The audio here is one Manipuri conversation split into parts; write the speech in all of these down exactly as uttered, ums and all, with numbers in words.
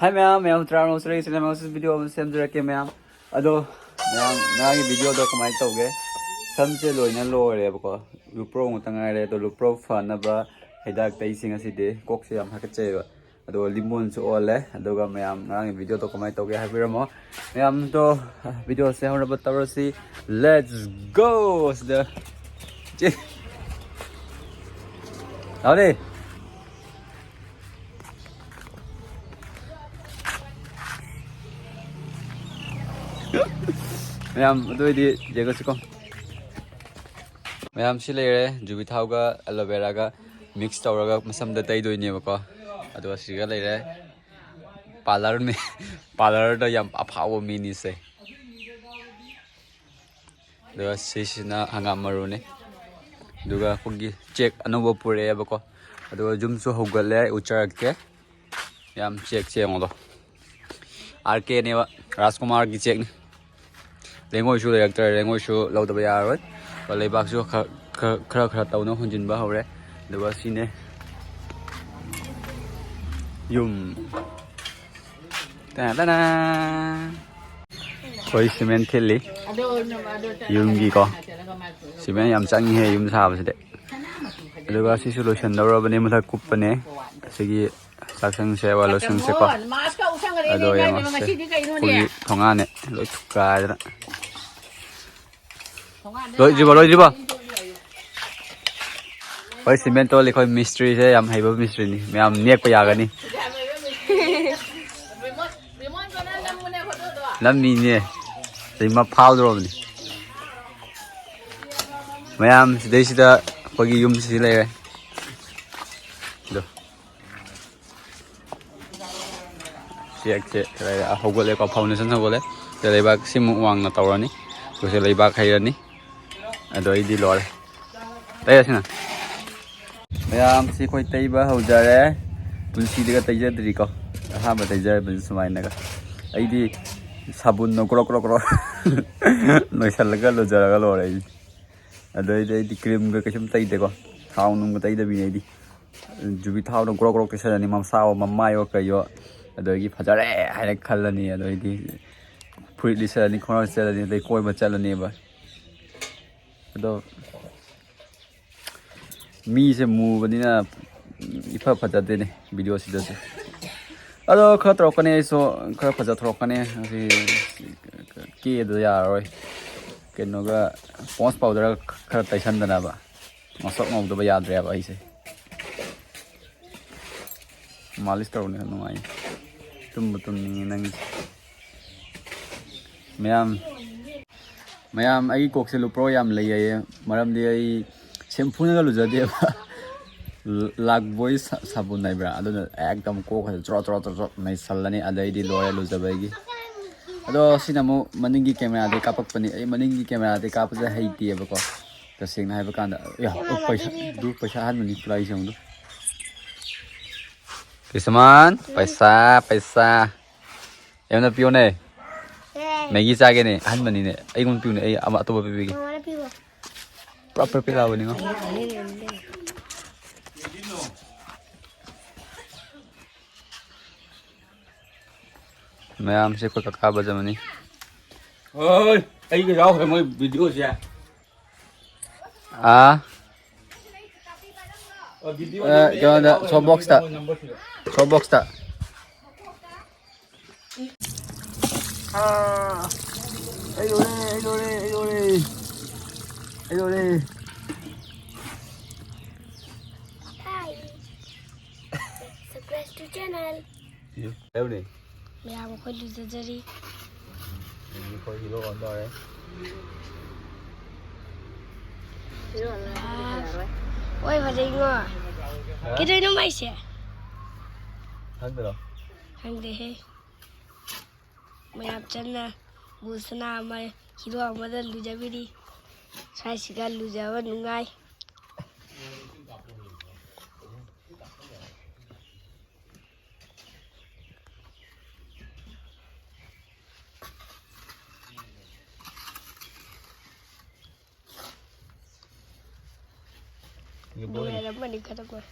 ꯍꯥꯏ ꯃꯌꯥꯝ, ꯃꯌꯥꯝ ꯇꯔꯥꯃꯉꯥ ꯁꯨꯔꯦ, ꯁꯤꯅ ꯃꯌꯥꯝ ꯁꯤ ꯚꯤꯗꯤꯑꯣ ꯑꯃ ꯁꯦꯝꯖꯔꯛꯀꯦ ꯃꯌꯥꯝ꯫ ꯑꯗꯣ ꯃꯌꯥꯝ, ꯉꯔꯥꯡꯒꯤ ꯚꯤꯗꯤꯑꯣꯗꯣ ꯀꯃꯥꯏꯅ ꯇꯧꯒꯦ? ꯁꯝꯁꯦ ꯂꯣꯏꯅ ꯂꯣꯏꯔꯦꯕꯀꯣ, ꯂꯨꯄ꯭ꯔꯧ ꯉꯥꯛꯇ ꯉꯥꯏꯔꯦ꯫ ꯑꯗꯣ ꯂꯨꯄ꯭ꯔꯧ ꯐꯅꯕ ꯍꯤꯗꯥꯛ ꯇꯩꯁꯤ ꯉꯁꯤꯗꯤ꯫ ꯀꯣꯛꯁꯦ ꯌꯥꯝ ꯍꯥꯀꯠꯆꯩꯕ꯫ ꯑꯗꯣ ꯂꯤꯃꯣꯟꯁꯨ ꯑꯣꯜꯂꯦ꯫ ꯑꯗꯨꯒ ꯃꯌꯥꯝ ꯉꯔꯥꯡꯒꯤ ꯚꯤꯗꯤꯑꯣꯗꯣ ꯀꯃꯥꯏꯅ ꯇꯧꯒꯦ ꯍꯥꯏꯕꯤꯔꯝꯃꯣ꯫ ꯃꯌꯥꯝꯗꯣ ꯚꯤꯗꯤꯑꯣꯁꯦ ꯍꯧꯅꯕ ꯇꯧꯔꯁꯤ꯫ Let's go! ꯁꯤꯗ ꯆꯦ꯫ ꯂꯥꯎꯗꯦ꯫ ꯃꯌꯥꯝ ꯑꯗꯨ ꯑꯣꯏꯗꯤ ꯌꯦꯡꯉꯁꯤꯀꯣ꯫ ꯃꯌꯥꯝ ꯁꯤ ꯂꯩꯔꯦ, ꯖꯨꯕꯤ ꯊꯥꯎꯒ ꯑꯦꯂꯣꯚꯦꯔꯥꯒ ꯃꯤꯛꯁ ꯇꯧꯔꯒ ꯃꯁꯝꯗ ꯇꯩꯗꯣꯏꯅꯦꯕꯀꯣ꯫ ꯑꯗꯨꯒ ꯁꯤꯒ ꯂꯩꯔꯦ ꯄꯥꯔꯂꯔ ꯃꯤ, ꯄꯥꯔꯂꯔꯗ ꯌꯥꯝ ꯑꯐꯥꯎꯕ ꯃꯤꯅꯤꯁꯦ꯫ ꯑꯗꯨꯒ ꯁꯤꯁꯤꯅ ꯍꯪꯒꯥꯝ ꯃꯔꯨꯅꯤ꯫ ꯑꯗꯨꯒ ꯑꯩꯈꯣꯏꯒꯤ ꯆꯦꯛ ꯑꯅꯧꯕ ꯄꯨꯔꯛꯑꯦꯕꯀꯣ꯫ ꯑꯗꯨꯒ ꯌꯨꯝꯁꯨ ꯍꯧꯒꯠꯂꯦ, ꯎꯠꯆꯔꯛꯀꯦ꯫ ꯌꯥꯝ ꯆꯦꯛ ꯆꯦꯡꯉꯣꯗꯣ ꯑꯥꯔ ꯀꯦꯅꯦꯕ, ꯔꯥꯖꯀꯨꯃꯥꯔꯒꯤ ꯆꯦꯛꯅꯤ꯫ ꯂꯩꯉꯣꯏꯁꯨ ꯂꯩꯔꯛꯇ꯭ꯔꯦ, ꯂꯩꯉꯣꯏꯁꯨ ꯂꯧꯗꯕ ꯌꯥꯔꯔꯣꯏ꯫ ꯂꯩꯕꯥꯛꯁꯨ ꯈꯔ ꯈꯔ ꯈꯔ ꯈꯔ ꯇꯧꯅ ꯍꯣꯟꯖꯤꯟꯕ ꯍꯧꯔꯦ꯫ ꯑꯗꯨꯒ ꯁꯤꯅꯦ ꯌꯨꯝ꯫ ꯇꯅꯥ ꯇꯅꯥ꯫ ꯑꯩꯈꯣꯏ ꯁꯤꯃꯦꯟ ꯊꯤꯜꯂꯤ ꯌꯨꯝꯒꯤꯀꯣ꯫ ꯁꯤꯃꯦꯟ ꯌꯥꯝ ꯆꯪꯉꯤꯍꯦ ꯌꯨꯝ ꯁꯥꯕꯁꯤꯗꯤ꯫ ꯑꯗꯨꯒ ꯁꯤꯁꯨ ꯂꯣꯏꯁꯤꯟꯗꯧꯔꯕꯅꯤ, ꯃꯊꯛ ꯀꯨꯞꯄꯅꯦ꯫ ꯑꯁꯤꯒꯤ ꯆꯥꯛꯁꯪꯁꯦ, ꯋꯥ ꯂꯣꯏꯁꯪꯁꯦꯀꯣ꯫ ꯑꯗꯣ ꯌꯦꯡꯉꯣ ꯁꯦ꯫ ꯎꯄꯨꯒꯤ ꯊꯣꯡꯒꯥꯟꯅꯦ ꯂꯣꯏ ꯊꯨꯒꯥꯏꯗꯅ꯫ ꯂꯣꯏꯗ꯭ꯔꯤꯕꯣ, ꯂꯣꯏꯗ꯭ꯔꯤꯕꯣ? ꯑꯩꯈꯣꯏ ꯁꯤꯃꯦꯟ ꯇꯣꯜꯂꯤ, ꯑꯩꯈꯣꯏ ꯃꯤꯁꯇ꯭ꯔꯤꯁꯦ ꯌꯥꯝ ꯍꯩꯕ ꯃꯤꯁꯇ꯭ꯔꯤꯅꯤ, ꯃꯌꯥꯝ ꯅꯦꯛꯄ ꯌꯥꯒꯅꯤ꯫ ꯅꯝꯃꯤꯅꯦ, ꯁꯤ ꯃ ꯐꯥꯎꯗ꯭ꯔꯣꯕꯅꯤ꯫ ꯃꯌꯥꯝ ꯁꯤꯗꯩꯁꯤꯗ ꯑꯩꯈꯣꯏꯒꯤ ꯌꯨꯝꯁꯤ ꯂꯩꯔꯦ꯫ ꯑꯗꯣ ꯆꯦꯛꯁꯦ ꯍꯧꯒꯠꯂꯦꯀꯣ, ꯐꯥꯎꯟꯗꯦꯁꯟ ꯍꯧꯒꯠꯂꯦ꯫ ꯁꯤꯗ ꯂꯩꯕꯥꯛ ꯁꯤꯃꯨꯛ ꯋꯥꯡꯅ ꯇꯧꯔꯅꯤ꯫ ꯑꯗꯨꯒ ꯂꯩꯕꯥꯛ ꯍꯩꯔꯅꯤ꯫ ꯑꯗꯣ ꯑꯩꯗꯤ ꯂꯣꯏꯔꯦ꯫ ꯇꯩꯔꯁꯤꯅ꯫ ꯃꯌꯥꯝꯁꯤ ꯑꯩꯈꯣꯏ ꯇꯩꯕ ꯍꯧꯖꯔꯦ꯫ ꯄꯨꯟꯁꯤꯗꯒ ꯇꯩꯖꯗ꯭ꯔꯤꯀꯣ꯫ ꯑꯍꯥꯟꯕ ꯇꯩꯖꯕꯁꯤ ꯁꯨꯃꯥꯏꯅꯒ꯫ ꯑꯩꯗꯤ ꯁꯥꯕꯨꯟꯅ ꯀ꯭ꯔꯣꯛ ꯀ꯭ꯔꯣꯛ ꯀ꯭ꯔꯣꯛ ꯅꯣꯏꯁꯜꯂꯒ ꯂꯨꯖꯔꯒ ꯂꯣꯏꯔꯦ ꯑꯩꯗꯤ꯫ ꯑꯗꯩꯗꯤ ꯑꯩꯗꯤ ꯀ꯭ꯔꯤꯝꯒ ꯀꯩꯁꯨꯝ ꯇꯩꯗꯦꯀꯣ꯫ ꯊꯥꯎ ꯅꯨꯡꯒ ꯇꯩꯗꯕꯤꯅꯦ ꯑꯩꯗꯤ꯫ ꯖꯨꯕꯤ ꯊꯥꯎꯗꯣ ꯒ꯭ꯔꯣꯛ ꯒ꯭ꯔꯣꯛ ꯇꯩꯁꯜꯂꯅꯤ, ꯃꯁꯥꯋꯣ ꯃꯃꯥꯏꯋꯣ ꯀꯩꯌꯣ, ꯑꯗꯒꯤ ꯐꯖꯔꯦ ꯍꯥꯏꯅ ꯈꯜꯂꯅꯤ꯫ ꯑꯗꯩꯗꯤ ꯐꯨꯔꯤꯠ ꯂꯤꯠꯁꯜꯂꯅꯤ, ꯈꯣꯡꯒ꯭ꯔꯥꯎ ꯂꯤꯠꯁꯜꯂꯅꯤ, ꯑꯗꯩ ꯀꯣꯏꯕ ꯆꯠꯂꯅꯦꯕ꯫ ꯑꯗꯣ ꯃꯤꯁꯦ ꯃꯨꯕꯅꯤꯅ ꯏꯐ ꯐꯖꯗꯦꯅꯦ ꯚꯤꯗꯤꯑꯣꯁꯤꯗꯁꯨ꯫ ꯑꯗꯣ ꯈꯔ ꯇꯧꯔꯛꯀꯅꯤ, ꯑꯩꯁꯨ ꯈꯔ ꯐꯖꯊꯣꯔꯛꯀꯅꯤ꯫ ꯑꯁꯤ ꯀꯦꯗ ꯌꯥꯔꯔꯣꯏ, ꯀꯩꯅꯣꯒ ꯄꯣꯟꯁ ꯄꯥꯎꯗꯔꯒ ꯈꯔ ꯇꯩꯁꯟꯗꯅꯕ꯫ ꯉꯧꯁꯣꯛ ꯉꯧꯗꯕ ꯌꯥꯗ꯭ꯔꯦꯕ ꯑꯩꯁꯦ꯫ ꯃꯥꯂꯤꯁ ꯇꯧꯔꯨꯅꯦ ꯅꯨꯡꯉꯥꯏ꯫ ꯇꯨꯝꯕ ꯇꯨꯝꯅꯤꯡꯉꯤ ꯅꯪꯁꯦ꯫ ꯃꯌꯥꯝ, ꯃꯌꯥꯝ ꯑꯩꯒꯤ ꯀꯣꯛꯁꯦ ꯂꯨꯄ꯭ꯔꯣ ꯌꯥꯝ ꯂꯩ ꯍꯥꯏꯌꯦ꯫ ꯃꯔꯝꯗꯤ ꯑꯩ ꯁꯦꯝꯐꯨꯅꯒ ꯂꯨꯖꯗꯦꯕ꯫ ꯂꯥꯛꯕꯣꯏ ꯁꯥ-, ꯁꯥꯄꯣꯟ ꯍꯥꯏꯕ꯭ꯔꯥ? ꯑꯗꯨꯅ ꯑꯦꯛꯗꯝ ꯀꯣꯛꯀꯁꯦ ꯆꯣꯔꯣ ꯆꯣꯔꯣ ꯆꯣꯔꯣ ꯆꯣꯔꯣ ꯅꯩꯁꯜꯂꯅꯤ꯫ ꯑꯗꯩꯗꯤ ꯂꯣꯏꯔꯦ ꯂꯨꯖꯕꯒꯤ꯫ ꯑꯗꯣ ꯁꯤꯅ ꯑꯃꯨꯛ ꯃꯅꯤꯡꯒꯤ ꯀꯦꯃꯦꯔꯥꯗꯩ ꯀꯥꯞꯄꯛꯄꯅꯤ꯫ ꯑꯩ ꯃꯅꯤꯡꯒꯤ ꯀꯦꯃꯦꯔꯥꯗꯩ ꯀꯥꯞꯄꯁꯦ ꯍꯩꯇꯦꯕꯀꯣ꯫ ꯇꯁꯦꯡꯅ ꯍꯥꯏꯕ ꯀꯥꯟꯗ, ꯑꯌꯥ, ꯑꯣ, ꯄꯩꯁꯥ, ꯑꯗꯨ ꯄꯩꯁꯥ ꯑꯍꯟꯕꯅꯤ ꯈꯨꯠꯂꯥꯏꯁꯦ ꯌꯦꯡꯉꯨꯗꯣ꯫ ꯀ꯭ꯔꯤꯁꯃꯥꯟ, ꯄꯩꯁꯥ, ꯄꯩꯁꯥ꯫ ꯑꯩꯉꯣꯟꯗ ꯄꯤꯌꯣꯅꯦ꯫ ꯑꯦ꯫ ꯃꯦꯒꯤ ꯆꯥꯒꯦꯅꯦ, ꯑꯍꯟꯕꯅꯤꯅꯦ꯫ ꯑꯩꯉꯣꯟꯗ ꯄꯤꯌꯨꯅꯦ, ꯑꯩ ꯑꯃ ꯑꯇꯣꯞꯄ ꯄꯤꯕꯤꯒꯦ꯫ ꯃꯉꯣꯟꯗ ꯄꯤꯌꯣ꯫ ꯄꯨꯔꯥ ꯄꯦꯄꯦ ꯂꯥꯎꯕꯅꯤꯉꯣ꯫ ꯃꯌꯥꯝꯁꯦ ꯑꯩꯈꯣꯏ ꯀꯀꯥ ꯕꯖꯃꯅꯤ꯫ ꯍꯣꯏ, ꯑꯩꯒ ꯌꯥꯎꯈ꯭ꯔꯦ ꯃꯣꯏ ꯚꯤꯗꯤꯑꯣꯁꯦ꯫ ꯑꯥ꯫ ꯑ, ꯀꯩꯅꯣꯗ, ꯁꯣꯞ ꯕꯣꯛꯁꯇ꯫ ꯁꯣꯞ ꯕꯣꯛꯁꯇ꯫ ꯑꯥ, ꯑꯩ ꯂꯣꯏꯔꯦ, ꯑꯩ ꯂꯣꯏꯔꯦ, ꯑꯩ ꯂꯣꯏꯔꯦ꯫ ꯑꯩ ꯂꯣꯏꯔꯦ꯫ Hi. Subscribe to channel. ꯍꯥꯏꯌꯨꯅꯦ꯫ ꯃꯌꯥꯝ ꯑꯩꯈꯣꯏ ꯂꯨꯖꯖꯔꯤ꯫ ꯑꯩꯈꯣꯏ ꯍꯤꯔꯣ ꯑꯣꯟꯗꯧꯔꯦ꯫ ꯑꯣꯏ ꯐꯖꯩꯉꯣ꯫ ꯍꯥ? ꯀꯩꯗꯧꯅꯣ ꯃꯥꯏꯁꯦ? ꯈꯪꯗ꯭ꯔꯣ? ꯈꯪꯗꯦꯍꯦ꯫ ꯃꯌꯥꯝ ꯆꯟꯅ ꯕꯨꯜꯁꯅꯥ ꯑꯃ ꯍꯤꯔꯣ ꯑꯃꯗ ꯂꯨꯖꯕꯤꯔꯤ꯫ ꯁ꯭ꯋꯥꯏꯁꯤꯒ ꯂꯨꯖꯕ ꯅꯨꯡꯉꯥꯏ꯫ ꯅꯨꯡꯉꯥꯏꯔꯝꯃꯅꯤ ꯈꯔ ꯀꯣꯏ꯫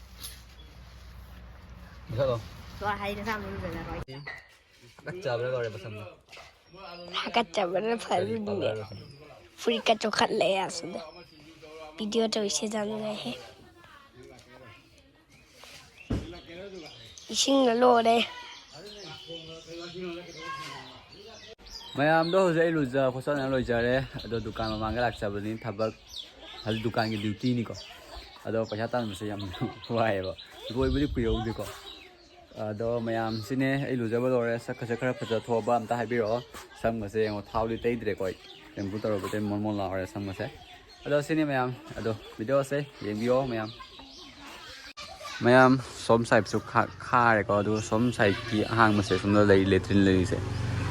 ꯂꯥꯛꯆꯕ꯭ꯔꯥ ꯂꯣꯏꯔꯦ ꯃꯁꯝꯗꯣ꯫ ꯍꯥꯀꯠꯆꯕꯅ ꯐꯔꯤꯅꯦ꯫ ꯐꯨꯔꯤꯠꯀ ꯆꯣꯈꯠꯂꯛꯑꯦ ꯑꯁꯤꯗ꯫ ꯚꯤꯗꯤꯑꯣ ꯇꯧꯔꯤꯁꯦ ꯌꯥꯝ ꯅꯨꯡꯉꯥꯏꯍꯦ꯫ ꯏꯁꯤꯡꯅ ꯂꯣꯏꯔꯦ꯫ ꯃꯌꯥꯝꯗꯣ ꯍꯧꯖꯤꯛ ꯑꯩ ꯂꯨꯖ ꯈꯣꯠꯆꯗꯅ ꯂꯣꯏꯖꯔꯦ꯫ ꯑꯗꯣ ꯗꯨꯀꯥꯟ ꯃꯃꯥꯡꯗ ꯂꯥꯛꯆꯕꯅꯤ꯫ ꯊꯕꯛ ꯍꯧꯖꯤꯛ ꯗꯨꯀꯥꯟꯒꯤ ꯗ꯭ꯌꯨꯇꯤꯅꯤꯀꯣ꯫ ꯑꯗꯣ ꯄꯩꯁꯥ ꯇꯥꯟꯕꯁꯦ ꯌꯥꯝ ꯋꯥꯏꯑꯦꯕ꯫ ꯂꯣꯏꯕꯨꯗꯤ ꯀꯨꯏꯍꯧꯗꯦꯀꯣ꯫ ꯑꯗꯣ ꯃꯌꯥꯝꯁꯤꯅꯦ ꯑꯩ ꯂꯨꯖꯕ ꯂꯣꯏꯔꯦ꯫ ꯁꯛꯀꯁꯦ ꯈꯔ ꯐꯖꯊꯣꯛꯑꯕ ꯑꯝꯇ ꯍꯥꯏꯕꯤꯔꯛꯑꯣ꯫ ꯁꯝꯒꯁꯦ ꯌꯦꯡꯉꯣ, ꯊꯥꯎꯗꯤ ꯇꯩꯗ꯭ꯔꯦꯀꯣ ꯑꯩ꯫ ꯁꯦꯝꯄꯨ ꯇꯧꯔꯨꯕꯗꯩ ꯃꯣꯟ ꯃꯣꯟ ꯂꯥꯎꯔꯦ ꯁꯝꯒꯁꯦ꯫ ꯑꯗꯣ ꯁꯤꯅꯤ ꯃꯌꯥꯝ꯫ ꯑꯗꯣ ꯚꯤꯗꯤꯑꯣꯁꯦ ꯌꯦꯡꯕꯤꯌꯣ ꯃꯌꯥꯝ꯫ ꯃꯌꯥꯝ ꯁꯣꯝ ꯁꯥꯏꯠꯁꯨ ꯈꯥ-, ꯈꯥꯔꯦꯀꯣ꯫ ꯑꯗꯨꯒ ꯁꯣꯝ ꯁꯥꯏꯠꯀꯤ ꯑꯍꯥꯡꯕꯁꯦ ꯁꯣꯝꯗ ꯂꯩ, ꯂꯦꯇ꯭ꯔꯤꯟ ꯂꯩꯔꯤꯁꯦ꯫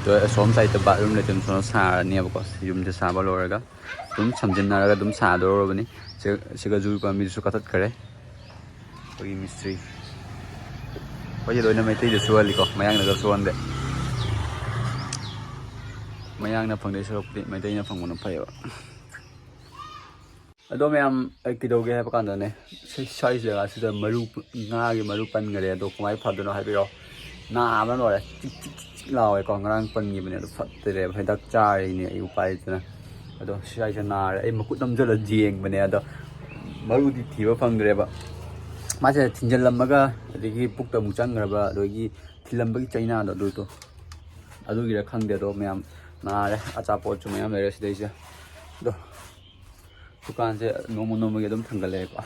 ꯑꯗꯣ ꯁꯣꯝ ꯁꯥꯏꯠꯇ ꯕꯥꯠꯔꯨꯝ ꯂꯦꯇ꯭ꯔꯤꯟ ꯁꯣꯝꯗ ꯁꯥꯔꯅꯦꯕꯀꯣ꯫ ꯌꯨꯝꯁꯦ ꯁꯥꯕ ꯂꯣꯏꯔꯒ ꯑꯗꯨꯝ ꯁꯝꯖꯤꯟꯅꯔꯒ ꯑꯗꯨꯝ ꯁꯥꯗꯧꯔꯕꯅꯤ꯫ ꯁꯤ-, ꯁꯤꯒ ꯖꯨ ꯄꯥꯝꯕꯤꯗꯨꯁꯨ ꯀꯛꯊꯠꯈꯔꯦ꯫ ꯑꯩꯈꯣꯏꯒꯤ ꯃꯤꯁꯇ꯭ꯔꯤ꯫ ꯑꯩꯈꯣꯏꯁꯦ ꯂꯣꯏꯅ ꯃꯩꯇꯩꯗ ꯁꯨꯍꯜꯂꯤꯀꯣ, ꯃꯌꯥꯡꯅꯒ ꯁꯨꯍꯟꯗꯦ꯫ ꯃꯌꯥꯡꯅ ꯐꯪꯗꯣꯏ ꯁꯔꯨꯛꯄꯨꯗꯤ ꯃꯩꯇꯩꯅ ꯐꯪꯕꯅ ꯐꯩꯌꯦꯕ꯫ ꯑꯗꯣ ꯃꯌꯥꯝ, ꯑꯩ ꯀꯩꯗꯧꯒꯦ ꯍꯥꯏꯕ ꯀꯥꯟꯗꯅꯦ, ꯁꯤ, ꯁ꯭ꯋꯥꯏ ꯖꯒꯥꯁꯤꯗ ꯃꯔꯨ, ꯉꯥꯒꯤ ꯃꯔꯨ ꯄꯟꯈꯔꯦ꯫ ꯑꯗꯣ ꯀꯃꯥꯏꯅ ꯐꯗꯣꯏꯅꯣ ꯍꯥꯏꯕꯤꯔꯛꯑꯣ꯫ ꯅꯥꯕꯅ ꯂꯣꯏꯔꯦ꯫ ꯆꯤꯛ ꯆꯤꯛ ꯆꯤꯛ ꯆꯤꯛ ꯂꯥꯎꯋꯦꯀꯣ꯫ ꯉꯔꯥꯡ ꯄꯟꯈꯤꯕꯅꯦ, ꯑꯗꯣ ꯐꯠꯇ꯭ꯔꯦꯕ꯫ ꯍꯤꯗꯥꯛ ꯆꯥꯔꯤꯅꯦ ꯑꯩ, ꯎꯄꯥꯏ ꯂꯩꯇꯅ꯫ ꯑꯗꯣ ꯁ꯭ꯋꯥꯏꯁꯦ ꯅꯥꯔꯦ꯫ ꯑꯩ ꯃꯈꯨꯠ ꯅꯝꯁꯤꯜꯂ ꯌꯦꯡꯕꯅꯦ, ꯑꯗꯣ ꯃꯔꯨꯗꯤ ꯊꯤꯕ ꯐꯪꯗ꯭ꯔꯦꯕ꯫ ꯃꯥꯁꯦ ꯊꯤꯟꯖꯜꯂꯝꯃꯒ ꯑꯗꯒꯤ ꯄꯨꯛꯇ ꯑꯃꯨꯛ ꯆꯪꯈ꯭ꯔꯕ, ꯑꯗꯒꯤ ꯊꯤꯜꯂꯝꯕꯒꯤ ꯆꯩꯅꯥꯗꯣ ꯑꯗꯨꯗꯣ, ꯑꯗꯨꯒꯤꯔ ꯈꯪꯗꯦ꯫ ꯑꯗꯣ ꯃꯌꯥꯝ ꯅꯥꯔꯦ꯫ ꯑꯆꯥꯄꯣꯠꯁꯨ ꯃꯌꯥꯝ ꯂꯩꯔꯦ ꯁꯤꯗꯩꯁꯤꯗ꯫ ꯑꯗꯣ ꯗꯨꯀꯥꯟꯁꯦ ꯅꯣꯡꯃ ꯅꯣꯡꯃꯒꯤ ꯑꯗꯨꯝ ꯊꯥꯡꯒꯠꯂꯛꯑꯦꯀꯣ꯫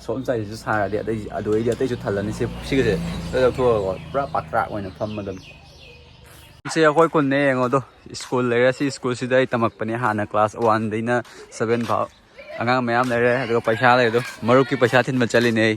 ꯁꯣꯝ ꯁꯥꯏꯁꯤꯁꯨ ꯁꯥꯔꯗꯤ ꯑꯇꯩ, ꯑꯗꯨ ꯑꯩꯗꯤ ꯑꯇꯩꯁꯨ ꯊꯜꯂꯅꯤ꯫ ꯁꯤ, ꯁꯤꯒꯁꯦ ꯂꯣꯏ ꯂꯧꯊꯣꯛꯑꯒꯀꯣ, ꯄꯨꯔꯥ ꯄꯥꯛꯇ꯭ꯔꯥꯛ ꯑꯣꯏꯅ ꯐꯝꯃꯗꯕꯅꯤ꯫ ꯁꯤ ꯑꯩꯈꯣꯏ ꯈꯨꯟꯅꯦ, ꯌꯦꯡꯉꯣ ꯑꯗꯣ꯫ ꯁ꯭ꯀꯨꯜ ꯂꯩꯔꯦ꯫ ꯁꯤ ꯁ꯭ꯀꯨꯜꯁꯤꯗ ꯑꯩ ꯇꯝꯃꯛꯄꯅꯦ ꯍꯥꯟꯅ, ꯀ꯭ꯂꯥꯁ ꯋꯥꯟꯗꯩꯅ ꯁꯚꯦꯟ ꯐꯥꯎ꯫ ꯑꯉꯥꯡ ꯃꯌꯥꯝ ꯂꯩꯔꯦ, ꯑꯗꯨꯒ ꯄꯩꯁꯥ ꯂꯩ ꯑꯗꯣ꯫ ꯃꯔꯨꯞꯀꯤ ꯄꯩꯁꯥ ꯊꯤꯟꯕ ꯆꯠꯂꯤꯅꯦ ꯑꯩ꯫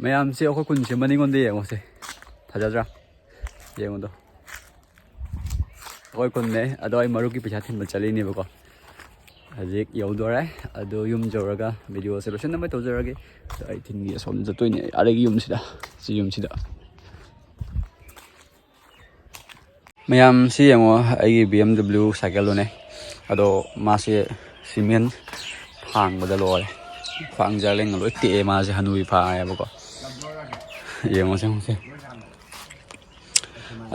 ꯃꯌꯥꯝꯁꯦ ꯑꯩꯈꯣꯏ ꯈꯨꯟꯁꯦ ꯃꯅꯤꯡꯉꯣꯝꯗ ꯌꯦꯡꯉꯣꯁꯦ꯫ ꯐꯖꯗ꯭ꯔꯥ? ꯌꯦꯡꯉꯨꯗꯣ꯫ ꯑꯩꯈꯣꯏ ꯈꯨꯟꯅꯦ, ꯑꯗꯣ ꯑꯩ ꯃꯔꯨꯞꯀꯤ ꯄꯩꯁꯥ ꯊꯤꯟꯕ ꯆꯠꯂꯤꯅꯦꯕꯀꯣ꯫ ꯍꯧꯖꯤꯛ ꯌꯧꯗꯣꯔꯦ꯫ ꯑꯗꯣ ꯌꯨꯝ ꯌꯧꯔꯒ ꯚꯤꯗꯤꯑꯣꯁꯦ ꯂꯣꯏꯁꯤꯟꯅꯕ ꯇꯧꯖꯔꯒꯦ꯫ ꯑꯗꯣ ꯑꯩ ꯊꯤꯟꯒꯤ ꯑꯁꯣꯝꯗ ꯆꯠꯇꯣꯏꯅꯦ, ꯑꯥꯗꯒꯤ ꯌꯨꯝꯁꯤꯗ, ꯁꯤ ꯌꯨꯝꯁꯤꯗ꯫ ꯃꯌꯥꯝ ꯁꯤ ꯌꯦꯡꯉꯣ, ꯑꯩꯒꯤ ꯕꯤ ꯑꯦꯝ ꯗꯕ꯭ꯂꯤꯎ ꯁꯥꯏꯀꯜꯗꯨꯅꯦ꯫ ꯑꯗꯣ ꯃꯥꯁꯦ ꯁꯤꯃꯦꯟ ꯊꯥꯡꯕꯗ ꯂꯣꯏꯔꯦ꯫ ꯈ꯭ꯋꯥꯡ ꯖꯥꯂꯦꯡꯒ ꯂꯣꯏ ꯇꯦꯛꯑꯦ꯫ ꯃꯥꯁꯦ ꯍꯅꯨꯕꯤ ꯐꯥꯔꯦꯕꯀꯣ꯫ ꯌꯦꯡꯉꯣꯁꯦ, ꯌꯦꯡꯉꯣꯁꯦ꯫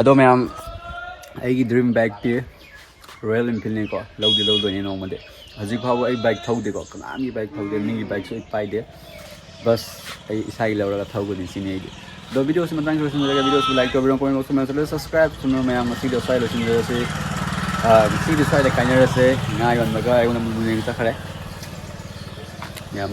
ꯑꯗꯣ ꯃꯌꯥꯝ, ꯑꯩꯒꯤ ꯗ꯭ꯔꯤꯝ ꯕꯥꯏꯛꯇꯤ ꯔꯣꯌꯦꯜ ꯏꯟꯐꯤꯜꯅꯤꯀꯣ꯫ ꯂꯧꯗꯤ ꯂꯧꯗꯣꯏꯅꯦ ꯅꯣꯡꯃꯗꯤ꯫ ꯍꯧꯖꯤꯛ ꯐꯥꯎꯕ ꯑꯩ ꯕꯥꯏꯛ ꯊꯧꯗꯦꯀꯣ, ꯀꯅꯥꯝꯒꯤ ꯕꯥꯏꯛ ꯊꯧꯗꯦ, ꯃꯤꯒꯤ ꯕꯥꯏꯛꯁꯨ ꯑꯩ ꯄꯥꯏꯗꯦ꯫ ꯕꯁ ꯑꯩ ꯏꯁꯥꯒꯤ ꯂꯧꯔꯒ ꯊꯧꯒꯅꯤ, ꯁꯤꯅꯤ ꯑꯩꯗꯤ꯫ ꯑꯗꯣ ꯚꯤꯗꯤꯑꯣꯁꯤ ꯃꯇꯥꯡꯁꯤ ꯂꯣꯏꯁꯤꯟꯖꯔꯒꯦ꯫ ꯚꯤꯗꯤꯑꯣꯁꯤ ꯂꯥꯏꯛ ꯇꯧꯕꯤꯔꯣ, ꯀꯣꯃꯦꯟ ꯕꯣꯛꯁ ꯀꯃꯦꯟ ꯁꯦꯛꯁꯟꯗ ꯁꯕꯁꯀ꯭ꯔꯥꯏꯕ ꯇꯧꯅꯔꯣ ꯃꯌꯥꯝ꯫ ꯉꯁꯤꯗꯤ ꯁ꯭ꯋꯥꯏ ꯂꯣꯏꯁꯤꯟꯖꯔꯁꯤ꯫ ꯑꯥ, ꯉꯁꯤꯗꯤ ꯁ꯭ꯋꯥꯏꯗ ꯀꯥꯏꯅꯔꯁꯦ꯫ ꯉꯥ ꯌꯣꯟꯕꯒ ꯑꯩꯉꯣꯟꯗ ꯃꯨꯟꯅ ꯌꯦꯡ ꯆꯠꯈ꯭ꯔꯦ꯫ ꯌꯥꯝ